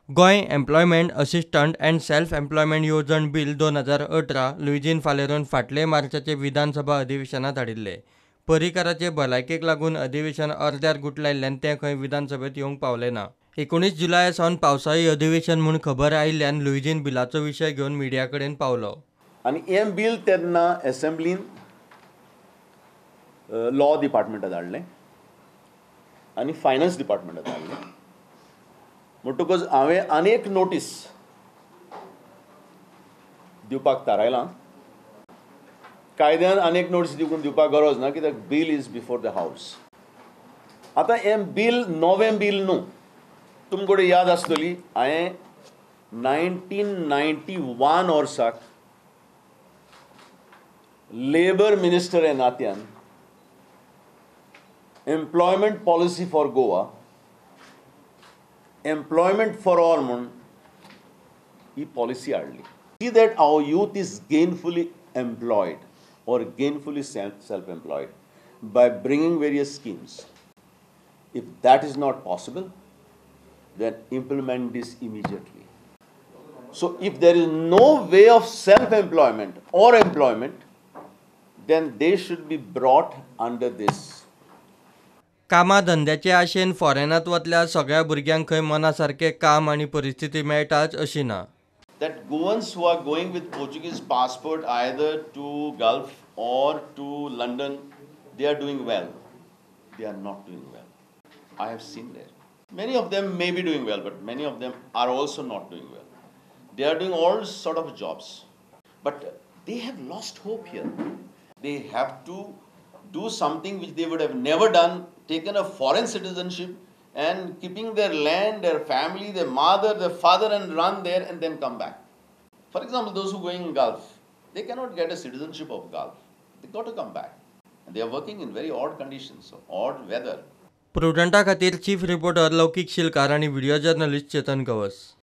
Goa employment assistance and self employment येवजण bill 2018 Luizinho फालेरोन फाटले मार्चाचे विधानसभा अधिवेशनात हाडिल्ले. पर्रीकाराचे भलायकेक लागून अधिवेशन अर्द्यार गुटलायिल्ल्यान तें खंय विधानसभेत येवंक पावलें ना. 19 जुलया सावन पावसाळी अधिवेशन म्हूण खबर आयिल्ल्यान लुईझिन बिलाचो विशय घेवन मिडिया कडेन पावलो. आनी हें बील तेन्ना एसेंब्लीन लॉ डिपार्टमेंटात हाडलें आनी फायनान्स डिपार्टमेंटात हाडलें. म्हणटकच हांवें आनी एक नोटीस दिवपाक थारायलां. कायद्यान आनी एक नोटीस दिवपाक गरज ना, कित्याक bill is before the house. आतां हें बील नवें बील न्हू. तुमकां कडेन याद आसतली, हांवें 1991 वर्साक लेबर मिनिस्टर ह्या नात्यान employment policy for Goa, employment for all म्हूण ही पॉलिसी हाडली. See that our youth is gainfully employed or gainfully self employed by bringing various schemes. If that is not possible, then implement this immediately. So if there is no way of self-employment or employment, then they should be brought under this. कामा धंद्याचे आशेन फॉरेनात वतल्या सगळ्या भुरग्यांक खंय मनासारकें काम आनी परिस्थिती मेळटाच अशी ना. That Goans who are going with Portuguese passport either to Gulf or to London, they are doing well. They are not doing well. I have seen that. Many of them may be doing well, but many of them are also not doing well. They are doing all sort of jobs, but they have lost hope here. They have to do something which they would have never done, taken a foreign citizenship and keeping their land, their family, their mother, their father, and run there and then come back. For example, those who are going in Gulf, they cannot get a citizenship of Gulf. They got to come back. And they are working in very odd conditions, so odd weather. प्रुडंटा खातीर chief reporter लौकीक शिलकार आनी video journalist Chetan Gawas.